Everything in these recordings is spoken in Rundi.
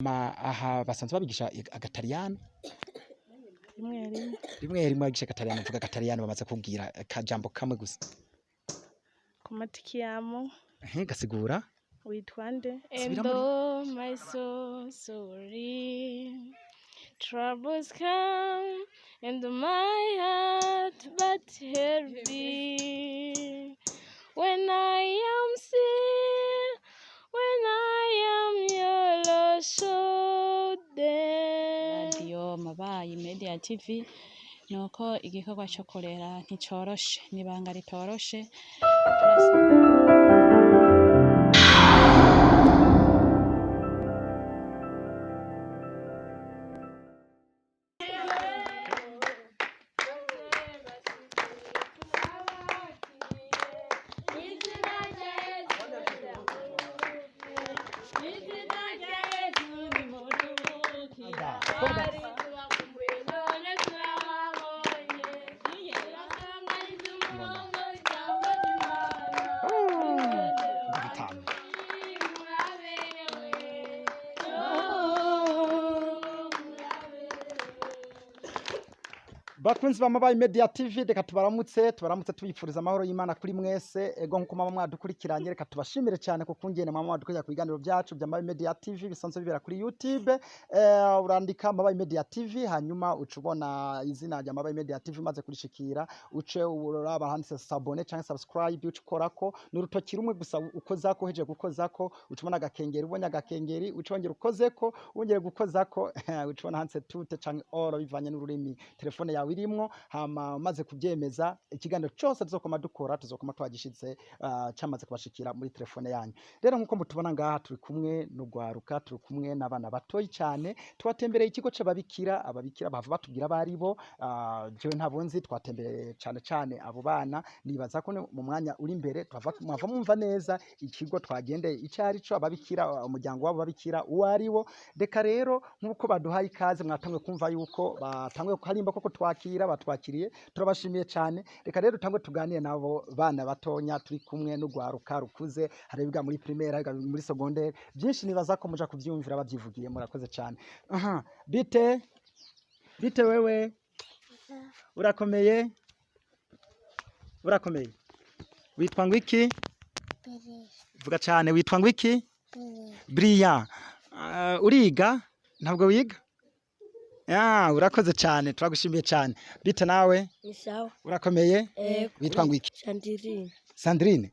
Aha basanzwe babigisha agatariyano? Rimwe rimwe. Rimwe rimwe babigisha agatariyano. Vuga agatariyano bamaze kubwira akajambo kamwe gusa. Come ti chiamo? Gasigura. Witwa nde? Subira And muri though my soul so weary, troubles come and my heart but heavy. When I am still, when I am your shoulder. Radiyo Mabayi Media TV, nuko igikorwa co kurera nticoroshe, n'ibanga ritoroshe. Bitanu. Bakunzi ba Mabayi Media TV, reka tubaramutse tubifuriza amahoro y'Imana kuri mwese. Ego, nkuko mama mwadukurikiranye, reka tubashimire cyane kuko ngene mama mwadukurikira ku biganiro byacu bya Mabayi Media TV bisanzwe bibera kuri YouTube. Urandika Mabayi Media TV, hanyuma uca ubona izina rya Mabayi Media TV. Umaze kurishikira, uce uraba handitse s'abonner canke subscribe, uce ukorako n'urutoki rumwe gusa. Ukozako, uhejeje gukozako, uca ubona agakengeri. Ubonye agakengeri, uca wongera ukozeko, wongere gukozako, uca ubona handitse toutes canke all, bivanye n'ururimi telefone yawe irimwo. Hama umaze kubyemeza, ikiganiro cyose tuzokoma dukora tuzokoma twagishize cyamaze kubashikira muri telefone yanyu. Rero nkuko mutubona ngaha, turi kumwe n'ugwaruka, turi kumwe n'abana batoyi cyane. Twatembereye ikigo c'ababikira. Ababikira bava batubwira abaribo, jewe ntabo nzi. Twatembereye cyane cyane abo bana. Nibaza ko mu mwanya uri imbere twava mwava mwumva neza ikigo twagendeye icyo ari cyo, ababikira, umuryango wabo babikira uwo ari wo. Reka rero, nk'uko baduhaye ikaze, mwatanguye kumva yuko batanguye kuharimba koko twakira, batwakiriye, turabashimiye cyane. Reka rero dutangwe tuganire nabo bana batonya turi kumwe n'ugwaruka rukuze. Hari abiga muri primaire, hari abiga muri secondaire. Byinshi nibaza ko muja kuvyumvira bavyivugiye. Murakoze cyane. Aha, bite bite wewe? Urakomeye? Urakomeye? Witwa ngo iki? Vuga cyane. Witwa ngo iki? Brian. Uriga? Ntabwo wiga? Ah, urakoze cyane, turagushimiye cyane. Bite nawe? Ni sawa. Urakomeye? Ego. Witwa ngo iki? Sandrine. Sandrine.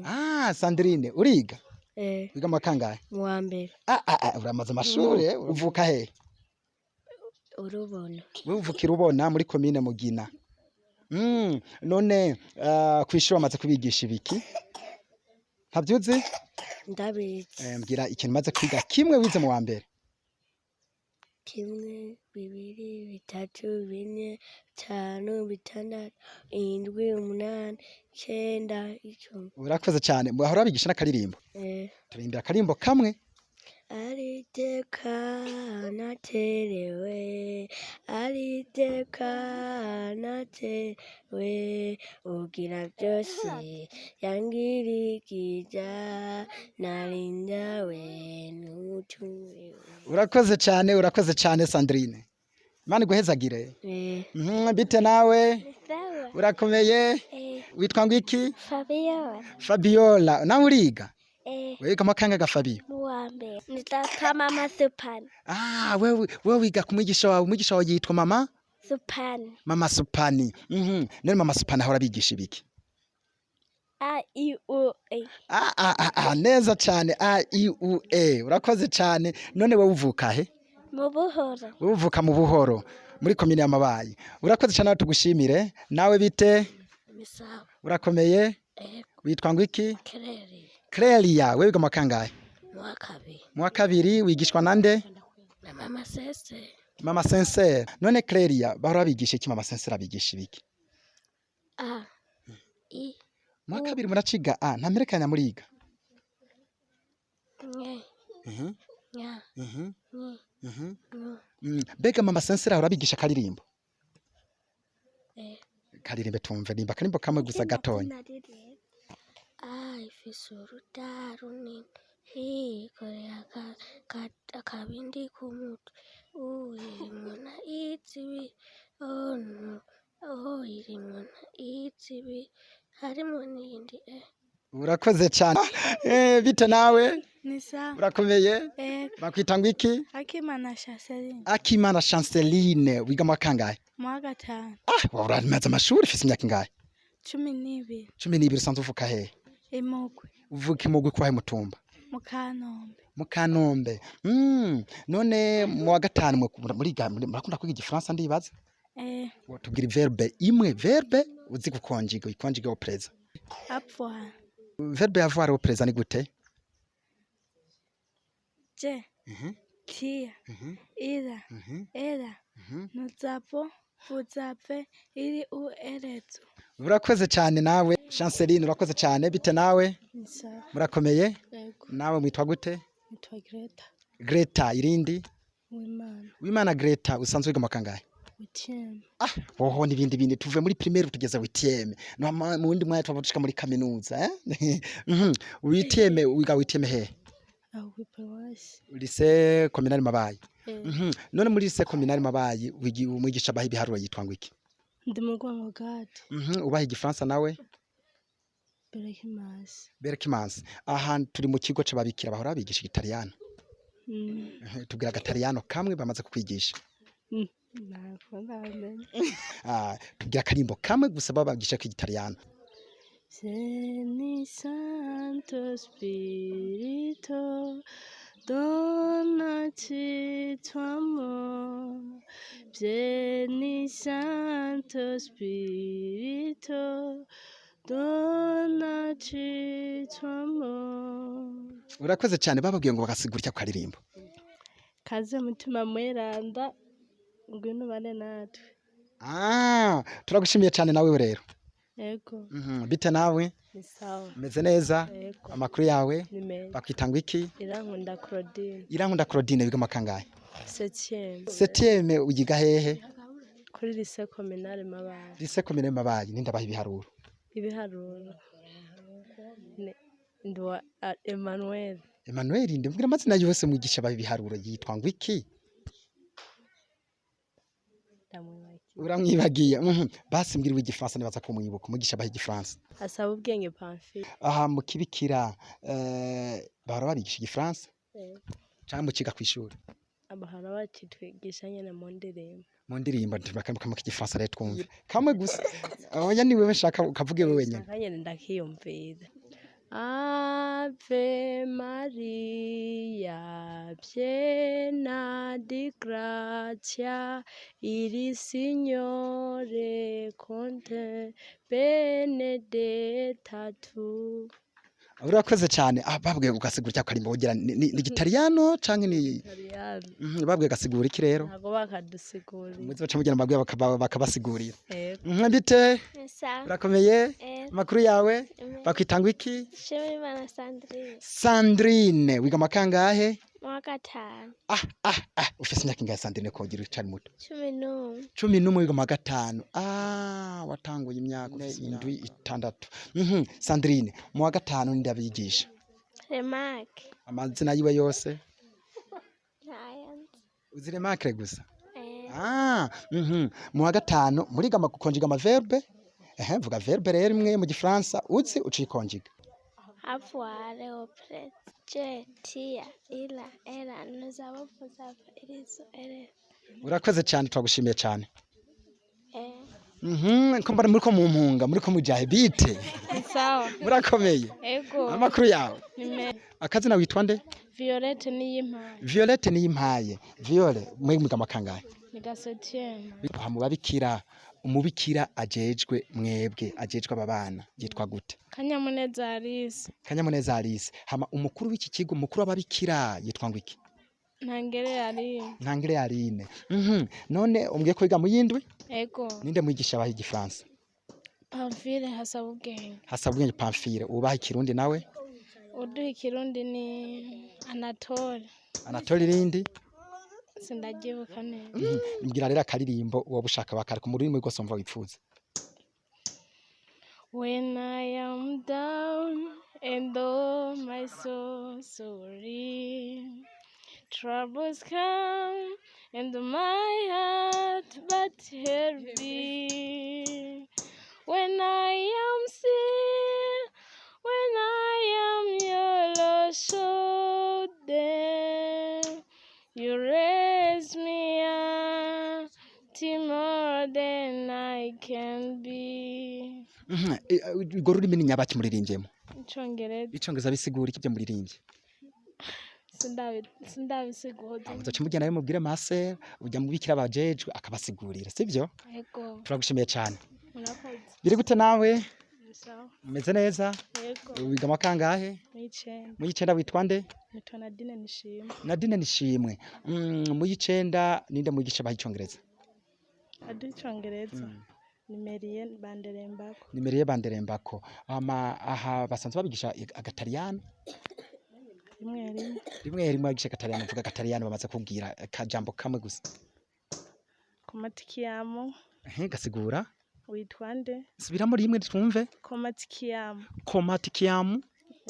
Ah, Sandrine, uriga? Eh, Wiga mu kangahe? Mu wa mbere. Ah, ah, ah, uramaze amashure. Uvuka he? Urubona. Wewe uvukira ubona muri komine Mugina. None kw'ishuri bamaze kubigisha ibiki? Ntavyuzi? Ndabizi. Mbwira ikintu maze kwiga kimwe wize mu wa mbere. 1, 2, 3, 4, 5, 6, 7, 8, 9, 10. Urakoze cyane. Bahora babigisha n'akaririmbo? Eh. Turirimbira akarimbo kamwe. Ariteka naterewe, ariteka natewe, ugira byose yangirikija, narindawe n'umutuwe. Urakoze cyane, urakoze cyane Sandrine. Imana iguhezagire. Eh. Bite nawe? Sawa. Urakomeye? Eh. Witwa ngo iki? Fabiola. Fabiola, nawe uriga? Eh. Wiga mu kangahe ga Fabio? Mu wa mbere. Nitwa Mama Supani. Ah, wewe wiga ku mwigisha wawe. Umwigisha wawe yitwa mama? Supani. Mama Supani. None mama Supani ahora abigisha ibiki? A I U E. Ah, ah, ah, ah, neza cyane. A I U E. Urakoze cyane. None wewe uvuka he? Mu Buhoro. Wewe uvuka mu Buhoro muri komine ya Mabayi. Urakoze cyane, tugushimire. Nawe bite? Ni sawa. Urakomeye? Eh. Witwa ngo iki? Kereri. Clelia, wewe wiga mu kangahe? Mu wa kabiri. Mu wa kabiri. Wigishwa nande? Na Mama Sese. Mama Sensere. None Clelia, bahora babigisha iki? Mama Sensere abigisha ibiki? A I Mu wa kabiri muraciga a nta mperekanya muriga? Nye Nya Nyi Nyu. Mbega mama Sensere ahora abigisha akaririmbo? Eh. Karirimbe tumve, nimba akarimbo kamwe gusa gatonya. A ifise uruta runini. Yikoreye akabindi k'umutwe. U irimwo na i zibiri. O nu O irimwo na i zibiri. Harimwo n'iyindi e. Urakoze cyane. Bite nawe? Ni sawa. Urakomeye? Eh, Bakwita ngo iki? Akimana Chanceline. Akimana Chanceline, wiga mu wa kangahe? Mu wa gatanu. Ah, uramaze amashuri, ufise imyaka ingahe? 12. 12. Usanzwe uvuka hehe? Imugwi. Uvuka Imugwi kwahe mutumba? Mu Kanombe. Mu Kanombe. None mu wa gatanu muriga murakunda kwiga igifaransa ndibaza? Eh, Wotubwira verbe imwe, verbe uzi gukonjiga, uyikonjiga au présent. Avoir. Verbe avoir au présent ni gute? Je, tu, il, elle, nous avons, vous avez, ils ou elles. Urakoze cyane nawe Chanceline, urakoze cyane. Bite nawe? Ni sawa. Murakomeye? Yego. Nawe mwitwa gute? Nitwa Greta. Greta irindi? Uwimana. Wimana Greta, usanzwe wiga mu wa kangahe? Huitième. Ah, woho n'ibindi bindi, tuvuye muri primaire tugeze huitième. No mu wundi mwanya twaba dushika muri kaminuza, eh? Huitième, wiga huitième hehe? Aho kuri paruwasi. Lycée communal Mabayi. Eh. None muri lycée communal Mabayi umwigisha abaha ibiharuro yitwa ngo iki? Ndi mu rwango gade. Ubaha igifaransa nawe? Berekimasi. Berkimansi. Aha turi mu kigo c'ababikira bahora bigisha igitaliyano. Tubwira agataliyano kamwe bamaze kukwigisha. Ntabwo ndamenya. Ah, tubwira akarimbo kamwe gusa babagisha kw'igitaliyano. Vieni Santo Spirito, donaci tuo amor. Vieni Santo Spirito, donaci tuo amor. Urakoze cyane. Bababwiye ngo bagasigura icyo karirimbo? Kaze mutima mweranda, ngwino ubane natwe. Ah, turagushimiye cyane nawe rero. Ego. Bite nawe? Ni sawa. Meze neza? Ego. Amakuru yawe? Ni meza. Bakwita ngo iki? Irankunda Claudine. Irankunda Claudine, wiga mu kangahe? Septième. Septième, uyiga hehe? Kuri lycée communale Mabayi. Lycée communale Mabayi, ninde abaha ibiharuro? Ibiharuro Ni- Ndwa Emmanuel. Emmanuel, ndimubwira amazina yose, mwigisha abaha ibiharuro yitwa ngo iki? Ndamwibagiye. Uramwibagiye. Basi mbwira igifaransa, nibaza ko mwibuka umwigisha abaha igifaransa. Asaba ubwenge Pamphile. Aha mu kibikira bahora babigisha igifaransa canke mukiga kw'ishuri? Abahora bakitwigisha nyene mu ndirimbo. Mu ndirimbo. Kamwe k'igifaransa rero twumve, kamwe gusa. Oya, ni wewe nshaka ukavuge wewe wenyene. Nshaka nyene ndakiyumvira. Ave Maria, piena di grazia, il Signore con te, benedetta tu. Urakoze cyane. Ah, babwiye ugasigura icyo karimbo ugira ni igitaliyano canke ni Italiano. Babwiye gasigura iki rero? Ntabwo bakadusigurira. Muzi baca mugira mbabwiye bakabasigurira. Yego. Bite? Ni sawa. Urakomeye? Eh, Amakuru yawe? Bakwita ngo iki? Shimimana Sandrine. Sandrine, wiga mu kangahe? Mu wa gatanu. Ah ah ah, ufise imyaka ingahe Sandrine kogira ucari muto? 11. 11, wiga mu wa gatanu. Ah, watanguye imyaka 7, 6. Sandrine, mu wa gatanu ninde abigisha? Remake. Amazina yiwe yose? Ntayo nzi. Uzi Remarque gusa? Eh, Ah, Mu wa gatanu muriga gukonjiga amaverbe? Ehe, vuga verbe rero imwe mu gifaransa uzi ucikonjiga. Avoir au présent. Je, tu, il, elle, nous avons, vous avez, ils, elles. Urakoze cyane, turagushimiye cyane. Eh, Ko mbona muriko mu mpunga, muriko mujahe, bite? Sawa. Murakomeye? Ego. Amakuru yawe? Ni meza. Akazina witwa nde? Violette niyimpaye. Violette niyimpaye. Viole, mwe mwiga makangahe? Ni gasetième. Aha mu babikira, umubikira ajejwe mwebwe, ajejwe aba bana yitwa gute? Kanyamuneza Alice. Kanyamuneza Alice. Hama umukuru w'iki kigo, umukuru w'ababikira yitwa ngo iki? Ntangere Aline. Ntangire Aline. None umbwiye ko wiga mu yindwi? Ego. Ninde mwigisha abaha igifaransa? Pamphile hasaba ubwenge. Hasabwe Pamphile. Ubaha ikirundi nawe? Uduha ikirundi ni Anatole. Anatole irindi? Sindabyibuka neza. Mbwira rero akaririmbo woba ushaka bakareka mu rurimi rwose wumva wipfuza. When I am down And though my soul so weary, troubles come and my heart but heavy. When I am still, when I am your Lord shoulder, you raise me up to more than I can be. Urwo rurimi ni nyabaki muririmbyemo? Icongereza. Icongereza bisigura iki byo muririmbye? Sindabisigura. Uzoca mugenda rero mubwire Marcel ujya mubikira abajejwe akabasigurira, sivyo? Yego. Turagushimiye cyane. Murakoze. Biri gute nawe? Sawa. Umeze neza? Yego. Wiga mu kangahe? Mw'icenda. Mu y'icenda. Witwa nde? Nitwa Nadine Nishimwe. Nadine Nishimwe. Mu y'icenda ninde mwigisha baha icongereza? Aduha icongereza ni Merie Banderembako. Ni Merie Banderembako. Ama aha basanzwe babigisha agataliyano? Rimwe rimwe. Rimwe rimwe babigisha agataliyano. Vuga agataliyano bamaze kubwira akajambo kamwe gusa. Come ti chiamo. Ehe, gasigura? Witwa nde? Subiramo rimwe twumve. Come ti chiamo. Come ti chiamo.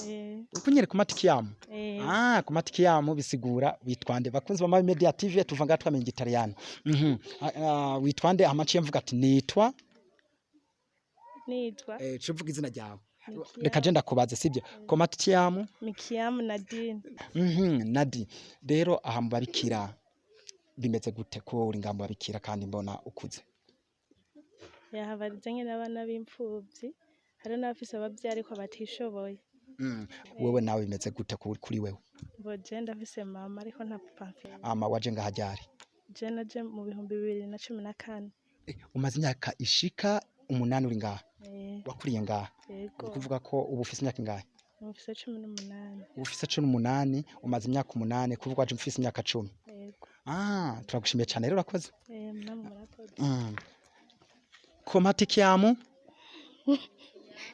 Eh. Ukunyere come ti chiamo. Eh. Ah, come ti chiamo bisigura witwa nde. Bakunzi ba Mabi Media TV, tuva ngaha twamenye igitaliyano. Ah, witwa nde? Amaciye mvuga ati nitwa Nitwa cuvuga izina ryawe. Mikiyamu. Reka je ndakubaze, sibyo? Come ti chiamo. Mikiyamu Nadine. Nadi rero, aha mu babikira bimeze gute ko uri ngaha mu babikira kandi mbona ukuze? Yahabarize nyine abana b'imfuvyi, hari n'abafise abavyeyi ariko batishoboye. Wewe nawe bimeze gute kuri wewe? Bo je ndafise mama ariko nta papa mfise. Ama waje ngaha ryari? Je naje mu 2014. Umaze imyaka ishika 8 uri ngaha? Eh. Wakuriye ngaha? Yego. Ni kuvuga ko ubu ufise imyaka ingahe? Mfise 18. Ubu ufise 18, umaze imyaka 8, kuvuga waje ufise imyaka 10. Yego. Ah, turagushimiye cyane rero, urakoze. Eh, namwe murakoze. Come ti chiamo.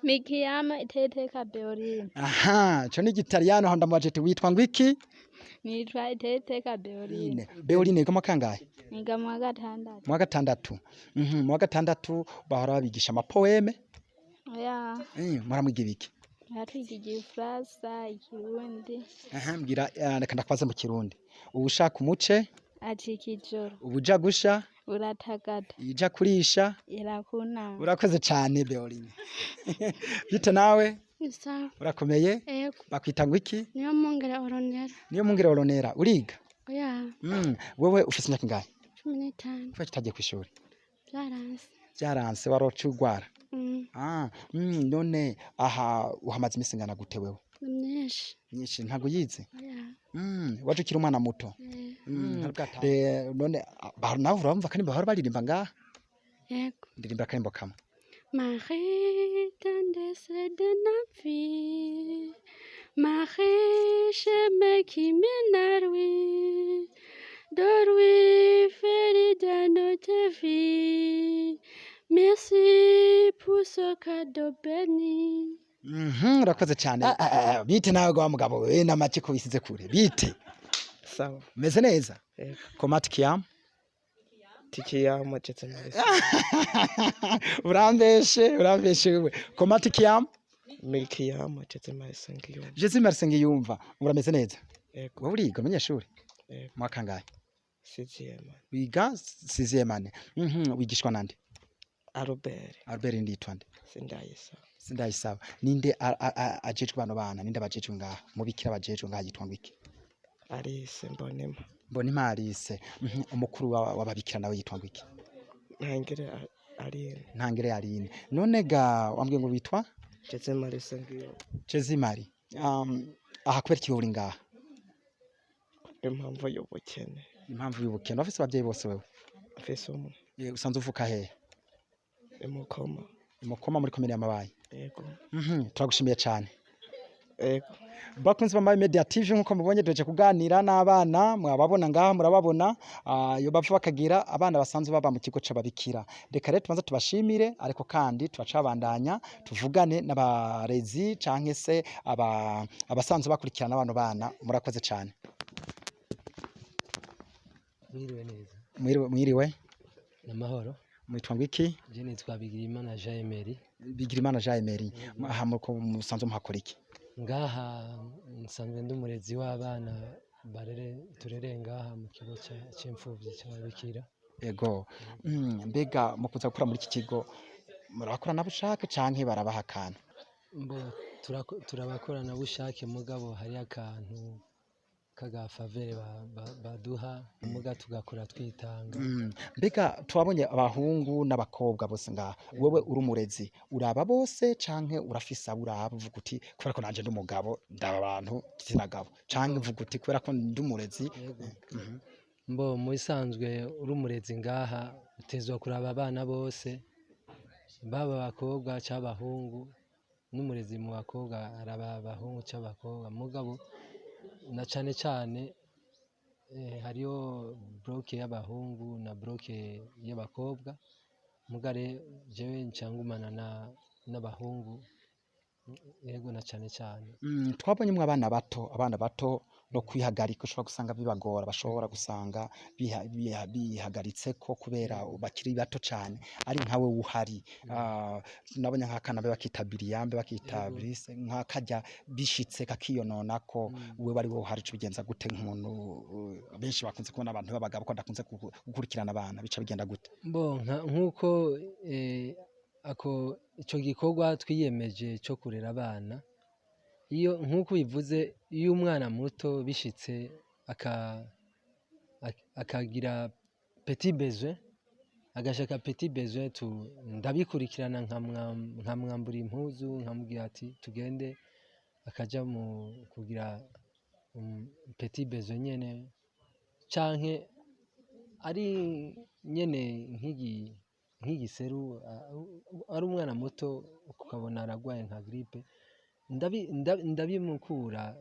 Mi chiamo Iteteka Beorine. Aha, ico ni igitaliyano. Aho ndamubaje ati witwa ngwiki? Nitwa Iteteka Beorine. Beoline, wiga mu kangahe? Niga mu wa gatandatu. Mu wa gatandatu. Mu wa gatandatu bahora babigisha amapoeme? Oya, Muramwiga ibiki? Batwiga igifaransa, ikirundi. Aha, mbwira, reka ndakubaze mu Kirundi. Uwushaka umuce Acika ijoro. Ubuja gusha Uratagata. Ija kurisha Irakunama. Urakoze cyane Beoline. Bite nawe? Sawa. Urakomeye? Yego. Bakwita ngwiki? Niyo mwongera Oronera. Niyo mwungere Oronera. Uriga? Oya. Wewe ufise imyaka ingahe? 15. Kubera utagiye kw'ishuri? Byaranse. Byaranse, waroca urwara? Mm. Ah, none aha uhamaze imisi ingana gute wewe? Ni myinshi. Myinshi, ntabwo yize? Oya. Waje ukiri umwana muto? Eh. None nawe urumva kandi bahora baririmba ngaha? Yego. Ndirimba akarimbo kamwe. Marie, tendresse de ma vie, Marie, chemin qui mène à lui, de lui féri de notre vie. Merci pour ce cadeau béni. Urakoze cyane. Ah, ah, ah, bite nawe gwa mugabo we n'amake ko wisize kure? Bite? Sawa. Meze neza? Yego. Come ti chiamo. Ti chiamo Jesse Marisi. Urambeshe, urambeshe wewe. Come ti chiamo. Mi chiamo Jesse Marisi ngiyumva. Jesse Marisi ngiyumva. Urameze neza? Yego. Wowe uriga, umunyeshuri? Yego. Mwaka ngahe? Sixième. Wiga sixième année. Wigishwa nande? Albert. Albert nditwa nde? Sindayisaba. Sindayisaba. Ninde ajejwe bano bana? Ninde abajejwe ngaha? Mubikira abajejwe ngaha yitwa ngwiki? Alice Mbonima. Mbonima Alice. Umukuru w'ababikira nawe yitwa ngwiki? Ntangire Aline. Ntangire Aline. None ga wambwiye ngo witwa? Jesse Marisi ngiyumva. Jezimari. Aha kubera iki wowe uri ngaha? Impamvu y'ubukene. Impamvu y'ubukene. Wafise abavyeyi bose wewe? Mfise umwe. Usanzwe uvuka hehe? Imukoma. Imukoma muri komine ya Mabayi. Yego. Turagushimiye cyane. Yego. Bakunzi ba Mabi Media TV, nkuko mubonye duheje kuganira n'abana, mwababona ngaha, murababona. Iyo bava bakagira abana basanzwe baba mu kigo c'ababikira. Reka rero tubanze tubashimire, ariko kandi turacabandanya tuvugane n'abarezi canke se abasanzwe bakurikirana bano bana. Murakoze cyane. Mwiriwe neza. Mwiriwe, mwiriwe. Namahoro. Mwitwa ngwiki? Je nitwa Bigirimana Jean Emery. Bigirimana Jean Emery. Aha muko musanzwe muhakora iki? Ngaha nsanzwe ndi umurezi w'abana barere turereye ngaha mu kigo c'imfuvyi c'ababikira. Ego. Mbega mu kuza gukora muri iki kigo murabakoranabushake canke barabaha akantu? Mbo turabakoranabushake, mugabo hari akantu k'agafavere baduha, muga tugakora twitanga. Mbega twabonye abahungu n'abakobwa bose ngaha, wewe uri umurezi uraba bose canke urafise abo uraba uvuga uti kubera ko nanje ndi umugabo ndaba abantu gitsina gabo, canke uvuga uti kubera ko ndi umurezi? Yego. Mbo mu bisanzwe uri umurezi ngaha utezwa kuraba abana bose, baba abakobwa canke abahungu. N'umurezi mu bakobwa araba abahungu canke abakobwa, mugabo na cane cane hariho bloc y'abahungu na bloc y'abakobwa. Muga rero jewe nca ngumana n'abahungu, yego, na cane cane. Twabonyemwo abana bato, abana bato no kwihagarika ushobora gusanga bibagora, bashobora gusanga bihagaritseko kubera bakiri bato cane. Ari nkawe uhari, nabonye nk'akana be bakita Biriyambe, bakita Brise, nk'akarya bishitse kakiyononako, wewe ari wowe uhari uca ubigenza gute? Nk'umuntu benshi bakunze kubona abantu b'abagabo ko badakunze gukurikirana abana, bica bigenda gute? Mbo nk'uko ako ico gikorwa twiyemeje co kurera abana, iyo nk'uko bivuze, iyo umwana muto bishitse akagira petit besoin, agashaka petit besoin, ndabikurikirana, nkamwambura impuzu, nkamubwira ati tugende, akaja mu kugira petit besoin nyene, canke ari nyene nk'igiseru, ari umwana muto ukabona aragwaye nka grippe, ndabimukura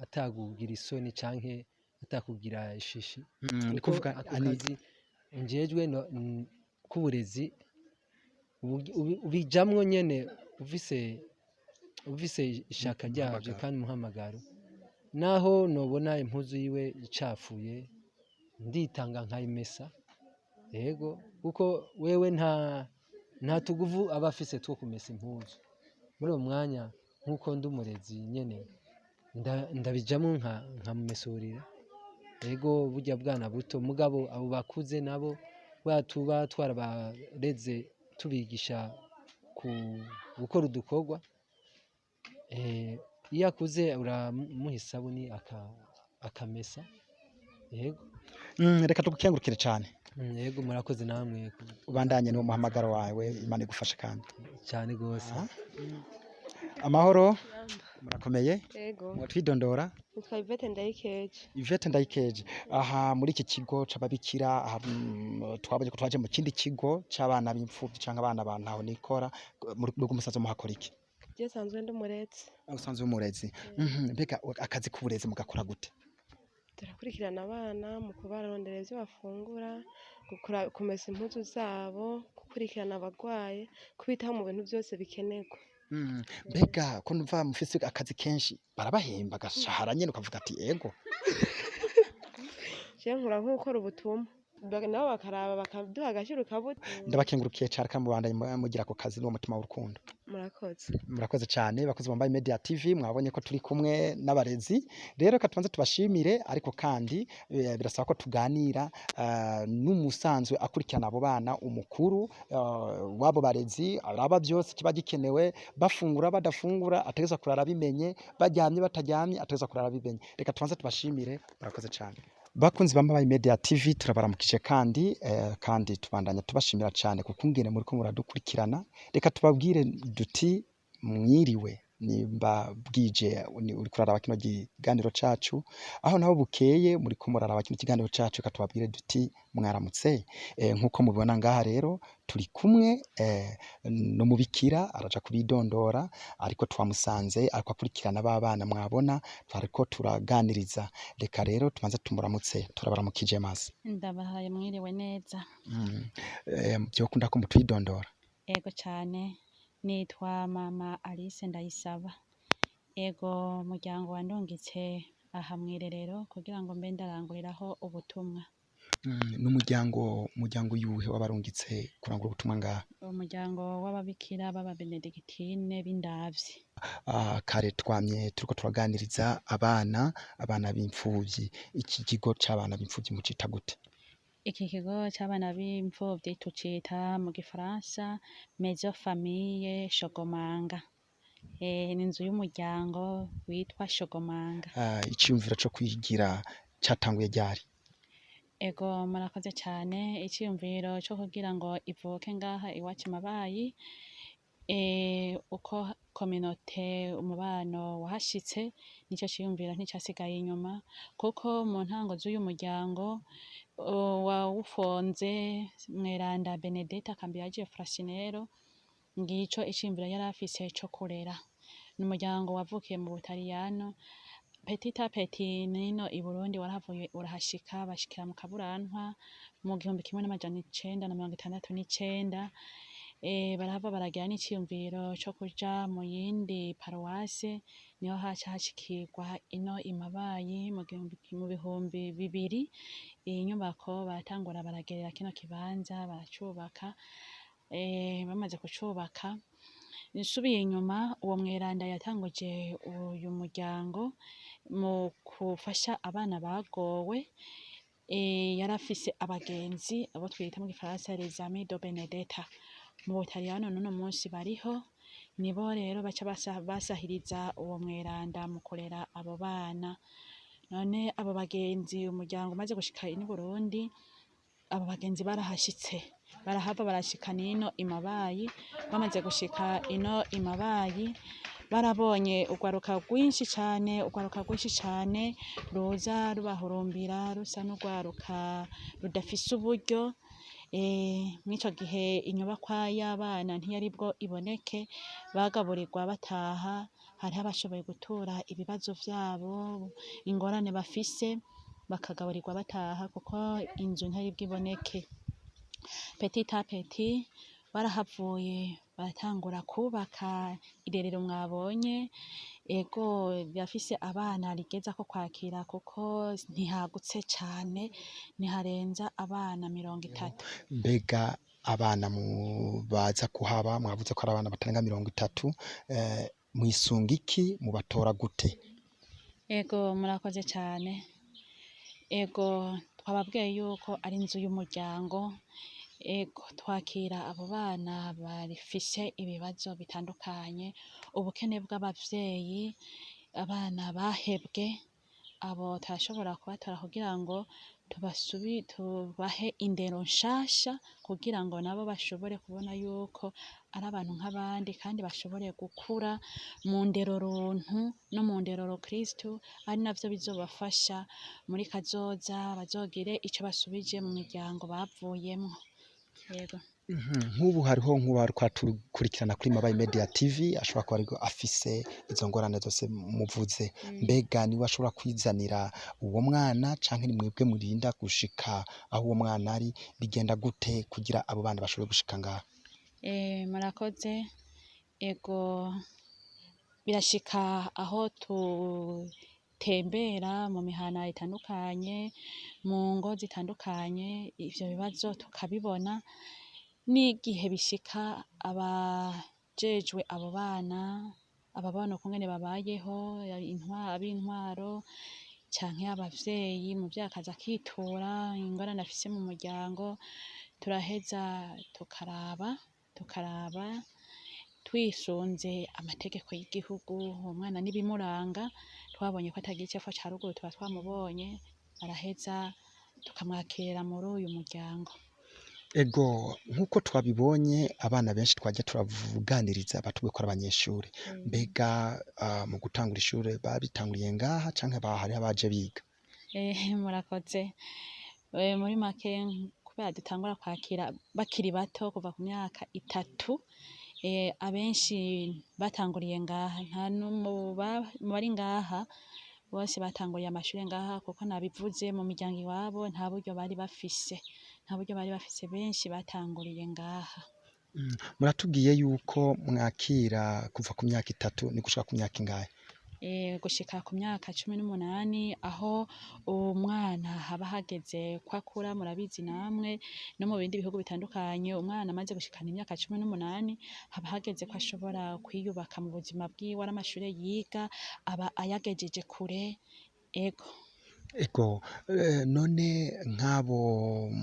atakugira isoni canke atakugira ishishi. Ni Kuko kuvuga ako kazi njejwe k'uburezi ubijamwo nyene ufise ishaka ryavyo. Umuhamagaro. Kandi umuhamagaro, naho nobona impuzu yiwe icafuye, nditanga nkayimesa, yego, kuko wewe nta tuguvu aba afise two kumesa impuzu muri uwo mwanya. Nk'uko ndi umurezi nyene, ndabijamwo nkamumesurira, yego, burya bwana buto. Mugabo abo bakuze nabo tuba twarabareze, tubigisha ku gukora udukorwa. Iyo akuze uramuha isabuni akamesa, yego. Reka tugukengurukire cane. Yego, murakoze namwe. Ubandanye n'uwo muhamagaro wawe, Imana igufashe kandi. Cyane gose. Amahoro, murakomeye? Yego. Mwotwidondora? Nitwa Yvette Ndayikeje. Yvette Ndayikeje, aha muri iki kigo c'ababikira aha, twabonye ko twaje mu kindi kigo c'abana b'imfuvyi canke abana ba ntaho nikora, muri rwo musanzwe muhakora iki? Je nsanzwe ndi umurezi. Usanzwe umurezi. Mbega akazi k'uburezi mugakora gute? Turakurikirana abana mu kubarondera ivyo bafungura, kumesa impuzu zabo, gukurikirana abagwaye, kubitaho mu bintu vyose bikenerwa. Mbega ko numva mufise akazi kenshi, barabahemba agashahara nyene ukavuga ati ego? Je nkura nk'ukora ubutumwa, nabo bakaraba bakaduha agaciro kabuta. Ndabakengurukiye cane, kandi mubandanye mugira ako kazi n'uwo mutima w'urukundo. Murakoze. Murakoze cyane. Bakozi bambaye Media TV, mwabonye ko turi kumwe n'abarezi. Rero reka tubanze tubashimire, ariko kandi birasaba ko tuganira n'umusanzwe akurikirana abo bana, umukuru w'abo barezi, araba byose kiba gikenewe, bafungura badafungura ategerezwa kurara bimenye, baryamye bataryamye ategerezwa kurara bimenye. Reka tubanze tubashimire, murakoze cyane. Bakunzi bambaye Media TV, turabaramukije kandi kandi tubandanya tubashimira cyane kuko ngene muri ko muradukurikirana. Reka tubabwire duti mwiriwe nimba bwije uri kuraraba kino kiganiro cacu, aho naho bukeye muri ko muraraba kino kiganiro cacu, reka tubabwire duti mwaramutse. Nkuko mubibona ngaha rero turi kumwe n'umubikira, araja kubidondora, ariko twamusanze ariko akurikirana ba bana mwabona twariko turaganiriza. Reka rero tubanze tumuramutse. Turabaramukije maze. Ndabahaye mwiriwe neza. Vyokunda ko mutwidondora? Ego cane, nitwa mama Alice Ndayisaba. Ego, umuryango wandungitse aha mw'irerero kugira ngo mbe ndaranguriraho ubutumwa. N'umuryango, umuryango yuhe wabarungitse kurangura ubutumwa ngaha? Umuryango w'ababikira b'ababenedictine b'indavyi. Kare twamye turiko turaganiriza abana b'imfuvyi. Iki kigo c'abana b'imfuvyi mucita gute? Iki kigo c'abana b'imfuvyi tucita mu gifaransa Maison Famille Shogomanga. Ni inzu y'umuryango witwa Shogomanga. Iciyumviro co kwigira catanguye ryari? Ego, murakoze cane. Iciyumviro co kugira ngo ivuke ngaha iwacu Mabayi, uko kominote umubano wahashitse, nico ciyumviro nticasigaye inyuma, kuko mu ntango z'uyu muryango wawufonze Mweranda Benedetta Kambiyaje Frasinero, ngico iciyumviro yari afise co kurera. Ni umuryango wavukiye mu Butaliyano, petit à petit nino i Burundi warahavuye urahashika, bashikira mu Kaburantwa mu 1969. Barahava baragira n'iciyumviro co kuja mu yindi paruwase, niho haca hashikirwa ino i Mabayi mu 2000. Iyi nyubako baratangura baragerera kino kibanza baracubaka. Bamaze kucubaka, nsubiye inyuma, uwo mweranda yatanguje uyu muryango mu kufasha abana bagowe. Yarafise abagenzi abo twita mu gifaransa les amis de Benedetta mu Butaliyano, n'uno munsi bariho. Nibo rero baca basahiriza uwo mweranda mu kurera abo bana. None abo bagenzi, umuryango umaze gushika ino i Burundi, abo bagenzi barahashitse, barahava barashika nino i Mabayi. Bamaze gushika ino i Mabayi, barabonye urwaruka rwinshi cane, urwaruka rwinshi cane ruza rubahurumbira, rusa n'urwaruka rudafise uburyo. Mw'ico gihe inyubakwa y'abana ntiyari bwo iboneke, bagaburirwa bataha. Hariho abashoboye gutura ibibazo vyabo, ingorane bafise, bakagaburirwa bataha kuko inzu ntiyari bwiboneke. Petit à petit barahavuye baratangura kubaka irerero mwabonye. Ego, rirafise abana rigezako kwakira, kuko ntihagutse cane, ntiharenza abana 30. Mbega abana baza kuhaba, mwavuze ko ari abana batarenga 30, mwisunga iki, mubatora gute? Ego, murakoze cane. Ego, twababwiye yuko ari inzu y'umuryango. Ego, twakira abo bana bafise ibibazo bitandukanye, ubukene bw'abavyeyi, abana bahebwe. Abo turashobora kubatora kugira ngo tubahe indero nshasha, kugira ngo nabo bashobore kubona yuko ari abantu nk'abandi, kandi bashobore gukura mu ndero runtu no mu ndero rukristu, ari navyo bizobafasha muri kazoza, bazogire ico basubije mu miryango bavuyemwo. Yego. Nk'ubu hariho nk'ubu ariko aratukurikirana kuri Mabayi Media TV, ashobora kuba ariko afise izo ngorane zose muvuze. Mbega niwe ashobora kwizanira uwo mwana, canke ni mwebwe murinda gushika aho uwo mwana ari? Bigenda gute kugira abo bana bashobore gushika ngaha? Murakoze. Ego, birashika aho tutembera mu mihana itandukanye, mu ngo zitandukanye, ivyo bibazo tukabibona. N'igihe bishika abajejwe abo bana, ababona ukungene babayeho, ab'intwaro canke abavyeyi, umuvyeyi akaza akitura ingorane afise mu muryango, turaheza tukaraba twisunze amategeko y'igihugu, uwo mwana n'ibimuranga, twabonye ko atagira icepfo ca ruguru, tuba twamubonye, baraheza tukamwakirira muri uyu muryango. Ego, nk'uko twabibonye, abana benshi twajya turavuganiriza batubwiye ko ari abanyeshure. Mbega mu gutangura ishure babitanguriye ngaha, canke hariho abaje biga? Murakoze. Muri make, kubera dutangura kwakira bakiri bato kuva ku myaka 3, abenshi batanguriye ngaha. Nta mu bari ngaha bose batanguriye amashure ngaha, kuko nabivuze, mu miryango iwabo nta buryo bari bafise, nta buryo bari bafise, benshi batanguriye ngaha. Muratubwiye yuko mwakira kuva ku myaka 3, ni gushika ku myaka ingahe? Gushika ku myaka 18, aho umwana haba hageze ko akura. Murabizi namwe no mu bindi bihugu bitandukanye, umwana amaze gushikana imyaka 18 haba hageze ko ashobora kwiyubaka mu buzima bwiwe, ari amashure yiga aba ayagejeje kure. Ego. Ego, none nk'abo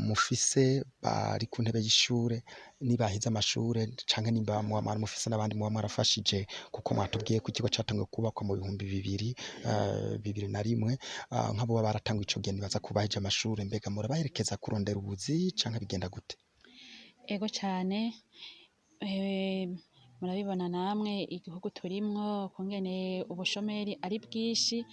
mufise bari ku ntebe y'ishure, nibaheza amashure canke nimba muba mwari mufise n'abandi muba mwarafashije, kuko mwatubwiye ko ikigo catanguye kubakwa mu bihumbi bibiri 2001, nk'abo baba baratanguye ico gihe nibaza ko bahejeje amashure, mbega murabaherekeza kurondera ubuzi canke bigenda gute? Ego cane, murabibona namwe igihugu turimwo ukungene ubushomeri ari bwinshi,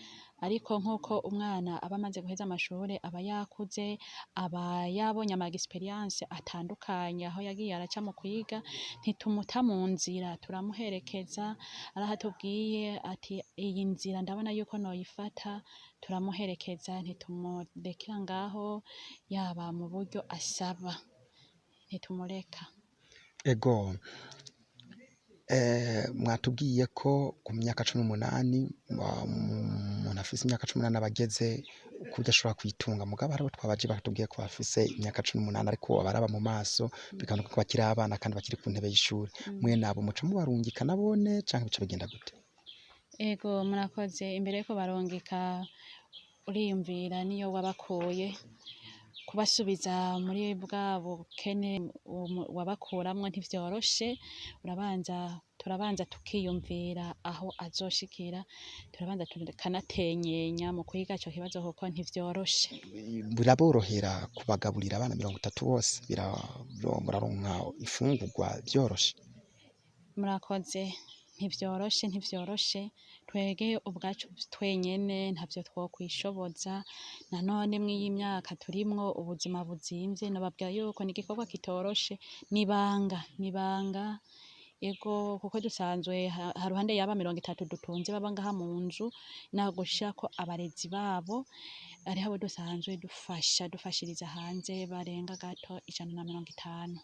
ariko nk'uko umwana aba amaze guheza amashure aba yakuze, aba yabonye ama experience atandukanye aho yagiye araca mu kwiga, ntitumuta mu nzira, turamuherekeza, araho atubwiye ati iyi nzira ndabona yuko noyifata, turamuherekeza, ntitumurekera ngaho, yaba mu buryo asaba, ntitumureka. Ego, mwatubwiye ko ku myaka 18, umuntu afise imyaka 18 aba ageze kuburyo ashobora kwitunga, mugabo hariho twabaje batubwiye ko bafise imyaka 18 ariko abaraba mu maso bikaboneka ko bakiri abana kandi bakiri ku ntebe y'ishure. Mwene abo muca mubarungika nabone canke bica bigenda gute? Ego, murakoze. Imbere yuko barungika, uriyumvira niyo wabakuye, kubasubiza muri bwa bukene wabakuramwo ntivyoroshe, turabanza tukiyumvira aho azoshikira, turabanza tukanatenyenya mu kwiga ico kibazo kuko ntivyoroshe. Biraborohera kubagaburira abana 30 bose? Muraronka ifungurwa vyoroshe? Murakoze, ntivyoroshe, twebwe ubwacu twenyene ntavyo twokwishoboza, nanone mw'iyi myaka turimwo ubuzima buzimvye, nobabwira yuko ni igikorwa kitoroshe, n'ibanga, n'ibanga, ego, kuko dusanzwe haruhande y'aba 30 dutunze baba ngaha mu nzu, naho gushirako abarezi babo, hariho abo dusanzwe dufasha, dufashiriza hanze barenga gato 150.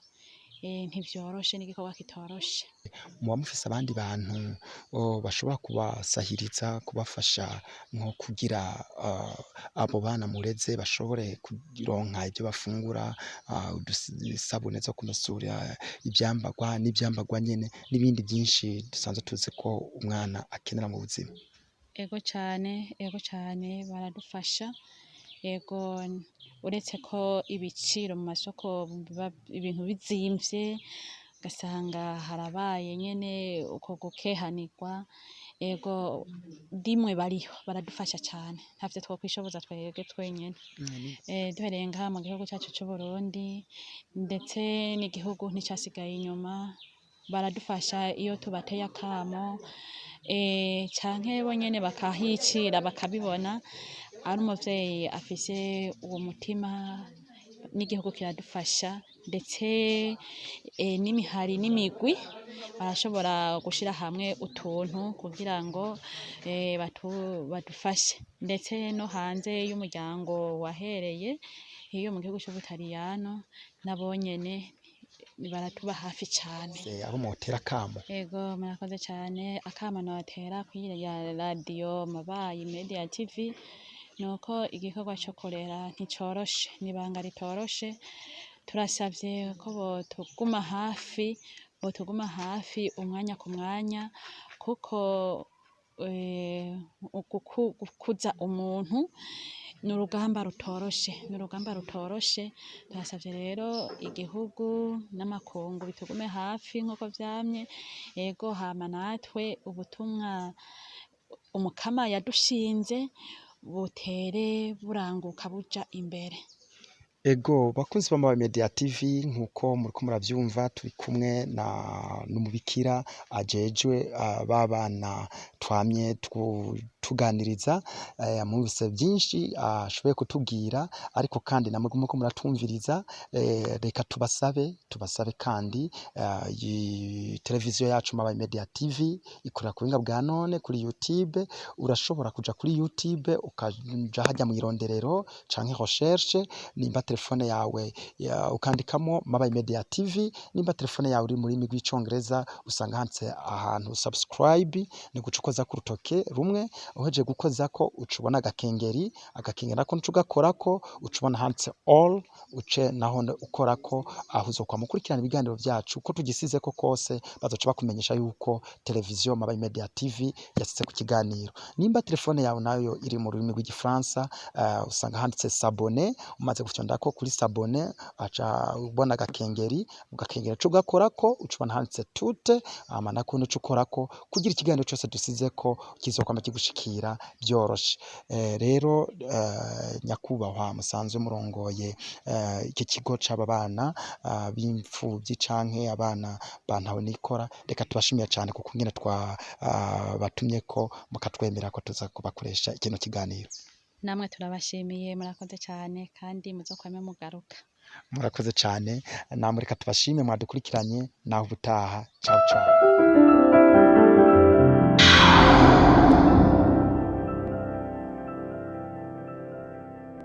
Ntivyoroshe, n'igikorwa kitoroshe. Muba mufise abandi bantu bashobora kubasahiriza, kubafasha nko kugira abo bana mureze bashobore kuronka ivyo bafungura, udusabune zo kumesura ivyambarwa n'ivyambarwa nyene n'ibindi vyinshi dusanzwe tuzi ko umwana akenera mu buzima? Ego cane, ego cane, baradufasha. Ego, uretse ko ibiciro mu masoko biba ibintu bizimvye, ugasanga harabaye nyene uko gukehanirwa, ego rimwe bariho baradufasha cane, ntavyo twokwishoboza twebwe twenyene. Duhereye ngaha mu gihugu cacu c'Uburundi, ndetse n'igihugu nticasigaye inyuma, baradufasha iyo tubateye akamo, canke bo nyene bakahicira bakabibona, ari umuvyeyi afise uwo mutima, n'igihugu kiradufasha, ndetse n'imihari n'imigwi barashobora gushira hamwe utuntu kugira ngo badufashe, ndetse no hanze y'umuryango wahereye iyo mu gihugu c'Ubutaliyano, nabo nyene baratuba hafi cane. Abo mwotera akamo? Ego, murakoze cane. Akamo notera kw'iyi radiyo Mabayi Media TV nuko igikorwa co kurera nticoroshe, n'ibanga ritoroshe, turasavye ko botuguma hafi, botuguma hafi umwanya ku mwanya, kuko gukuza umuntu ni urugamba rutoroshe, ni urugamba rutoroshe. Turasavye rero igihugu n'amakungu bitugume hafi nk'uko vyamye. Ego, hama natwe ubutumwa umukama yadushinze butere buranguka buja imbere. Ego, bakunzi ba Mabayi Media TV, nkuko muriko muravyumva, turi kumwe na n'umubikira ajejwe ba bana twamye tuganiriza, mwumvise byinshi ashoboye kutubwira, ariko kandi namwe muriko muratwumviriza, reka tubasabe kandi iyi televiziyo yacu Mabayi Media TV ikorera ku buhinga bwa none kuri YouTube. Urashobora kuja kuri YouTube, ukaja harya mw'ironderero canke recherche nimba telefone yawe ukandikamo Mabayi Media TV. Nimba telefone yawe uri mu rurimi rw'icongereza, usanga handitse ahantu subscribe, ni guca ukoza ku rutoke rumwe. Uhejeje gukozako, uca ubona agakengeri. Agakengeri nako nuca ugakorako, uca ubona handitse all, uce naho ukorako. Aho uzokwama ukurikirana ibiganiro vyacu ko tugisizeko kose, bazoca bakumenyesha yuko televiziyo Mabayi Media TV yasize ku kiganiro. Nimba telefone yawe nayo iri mu rurimi rw'igifaransa, usanga handitse s'abonner. Umaze gufyondako kuri s'abonner, aca ubona agakengeri. Agakengeri uca ugakorako, uca ubona handitse tout, hama nako uca ukorako kugira ikiganiro cose dusizeko kizokwama kigushikira vyoroshe. Rero nyakubahwa musanzwe murongoye iki kigo c'aba bana b'imfuvyi canke abana ba ntahonikora, reka tubashimiye cane kuko ingene twa batumyeko mukatwemera ko tuza kubakoresha kino kiganiro. Namwe turabashimiye, murakoze cyane, kandi muzokwame mugaruka. Murakoze cane namwe. Reka tubashime mwadukurikiranye. Naho ubutaha, ciao ciao.